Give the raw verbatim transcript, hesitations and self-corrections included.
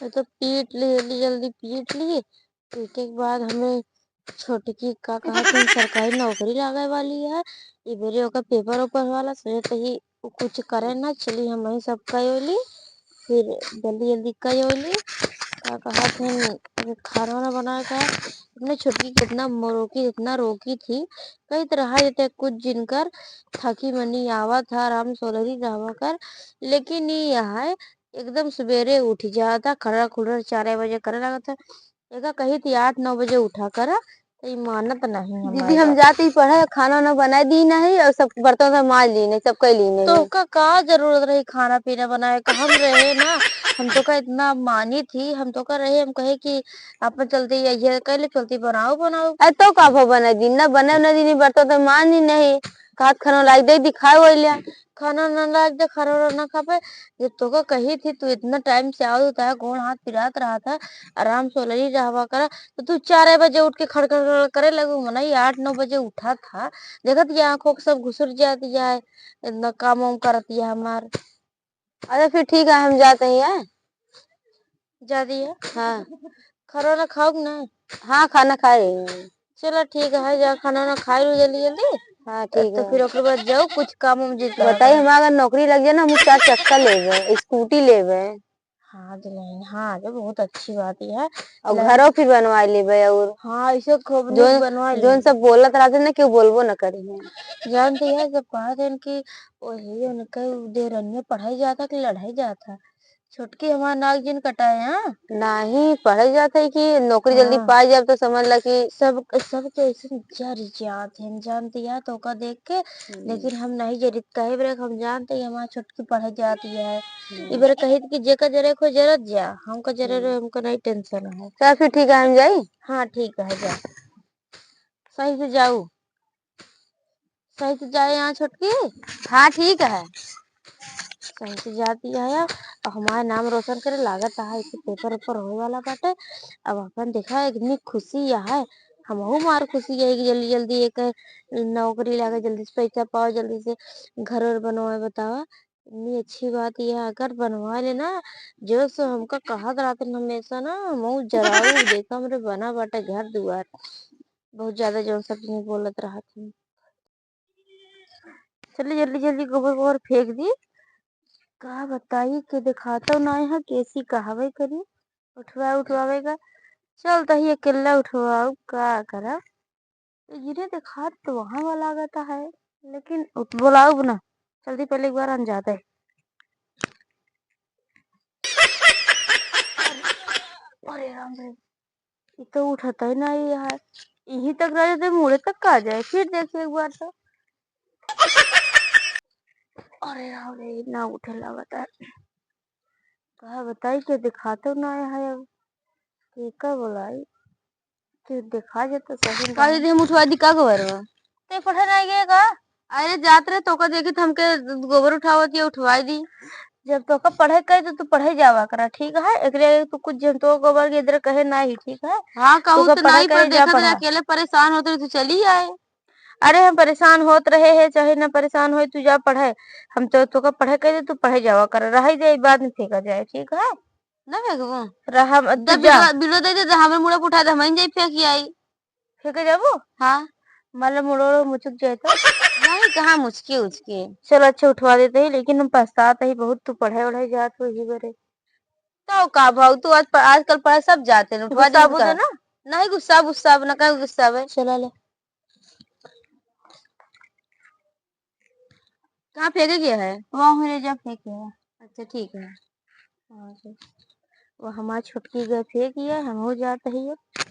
तो पीट ली, जल्दी जल्दी पीट ली। पीटे के बाद हमें छोटकी का कहत है, सरकारी नौकरी लागे वाली है। ये बेरे ओकर पेपर ओपर वाला, सोचत ही उ कुछ करे ना, चली हम वही सब कई ओली, फिर जल्दी जल्दी कई ओली। का कहत है, खाना वाना बनाए का, अपने छोटकी कितना मो-, रोकी, कितना रोकी थी, कई तरह जते कुछ जिनकर थकी मनी आवत है, आराम सोलरी रहवा कर, लेकिन ये है एकदम सुबेरे उठ जाता, खर्रा खुर्रा चारे बजे करे लागत है। एका कही थी आठ नौ बजे उठा करा, तो ई मानत नहीं दीदी, हमारा। हम जाते ही पढ़े, खाना वाना बनाए दी नहीं और सब बर्तन सब माज ली नहीं, सब कर ली नहीं। तो का, का जरूरत रही खाना पीना बनाए का? हम रहे ना, हम तो का इतना मानी थी, हम तो का रहे, हम कहे कि अपन चलते ये, ये कर ले, चलते बनाओ, बनाओ। अरे तो का भो बनाए दी ना, बने ना दी नहीं, बर्तन तो माज ली नहीं, हाथ खाना लाग दे दिखाए वही लिया। खाना ना लाग दे, खाना वाना ना खा पाए। जब तोका कही थी, तू इतना टाइम से आओ, तारा गोड़ हाथ पिरात रहा था, आराम से लगी रहवा करा, तो तू चार बजे उठ के खड़ खड़ खड़ करे लगू। मनई आठ नौ बजे उठा था, देखत ये आँखों के सब घुसुर जाती है, इतना काम वाम करती है हमार। अच्छा फिर ठीक है, हम जाते हैं, हैं? जा दिया। हाँ। खाना ना खाओगे ना? हाँ, खाना खाए। चलो ठीक है, जा खाना ना खाए लो जल्दी जल्दी। हाँ, ठीक तो है। फिर ओकरे बाद जाओ, कुछ काम हम जितना बताइए, हमारा अगर नौकरी लग जाए ना, हम चार चक्का लेबे, स्कूटी लेबे। हाँ दुल्हन, हाँ, ये बहुत अच्छी बात है। और ले- घरों फिर बनवा लेबे और हाँ, इसे खूब नीक जोन, बनवा जोन लेबे। सब बोलत रहते ना, केहू बोलबो न करी है। जानते हैं, जब कहत हैं कि वही उनके देरनिया पढ़ाई जाता कि लड़ाई जाता, छोटकी हमार नाक जिन कटाए, हाँ? नाही, पढ़े जात है कि नौकरी जल्दी हाँ। पाए जाए तो समझ ला कि सब, सब तो ऐसे जर जात है, जानती है, तो ओका देख के, हम्म। लेकिन हम नहीं जरित, काहे बरे हम जानते हैं हमार छोटकी पढ़े जाती है। हम्म। इबरे कहित कि जेका जरे को जरत जा, हमका जरे हम्म। रहे, हमका नहीं टेंशन है। तो फिर ठीक है, हम जाई? हाँ, ठीक है, जा। सही से जाऊ। सही से जाए यहाँ छोटकी। हाँ, ठीक है। सही से जाती है और हमार नाम रोशन करे लागत है, इसे पेपर ऊपर होए वाला बाटे। अब अपन देखा, इतनी खुशी है, हमहू मार खुशी है कि जल्दी जल्दी एक नौकरी लागे, जल्दी से पैसा पाओ, जल्दी से घर वर बनवाए, बतावा। इतनी अच्छी बात ये अगर बनवा लेना, जो सो हमका कहत रहत हमेशा ना, हमहू जराऊ, देखा हमरे बना बाटे घर दुआर। बहुत ज्यादा जौन सब चीज बोलत रहत हन। चली जल्दी जल्दी गोबर वोबर फेंक दी। का बताई, के देखातो नाय है, कैसी कहवे करी, उठवा उठवावे का। चल तही अकेला उठवाऊ, का करा। तो जिन्हें देखात तो वहाँ वाला लागत है, लेकिन उठ-, बोलाऊ ना। जल्दी पहले एक बार अनजाते। अरे राम रे। ई तो उठत ही नाही है। इहीं तक रहे तो मुड़े तक का जाए, फिर देखिए एक बार तो। अरे राम रे, ना उठे लागत है। का बताई, के देखातो ना है अब। के का बोलाई? के देखा जाए तो सही का ना। दीदी, हम उठवा दी का गोबर में? ते पढ़े नाही गए का? अरे जात रहे, तोका देखी तो हमके गोबर उठावत ये उठवाई दी। जब तोका पढ़े कहे तो तू पढ़े जावा करा, ठीक है? एकरे तू कुछ जन तो गोबर के इधर कहे नाही, ठीक है? हाँ, कहू तोका तो पढ़े नाही, पर कहे जा देखत रहे, पढ़ा। अकेले परेशान होत रहे, तू चली आए। अरे हम परेशान होत रहे हैं, चाहे ना परेशान होए, तू जा पढ़े। हम तो तोका पढ़े कहे तो तू पढ़े जावा करा, रह जाए, बाद में फेंका जाए, ठीक है? ना फेंकबो? रहा, तू जब जा। बिलो, बिलो दे दे, तो हमरे मुड़ा पे उठा दे, हम जाई फेंक आई। फेंके जाबो? हाँ। मान लो मुड़ो उड़ो मुचुक जाए तो? नहीं, कहाँ मुचकी उचकी। चलो अच्छा उठवा देते ही, लेकिन हम पछतात ही बहुत, तू पढ़े उढ़े जात हो ही बरे। तो का भाऊ, तू आज प-, आजकल पढ़े सब जाते हैं, उठवा गुस्सा दे बुझे का? ना? नहीं गुस्सा, गुस्सा अब ना कहीं गुस्सा आवे। चला ले। कहाँ फेंके गया है? वहाँ ले जा फेंके है। अच्छा ठीक है। हाँ, ठीक। वो हमार छोटकी गए फेंक गया, हम हो जात है ये।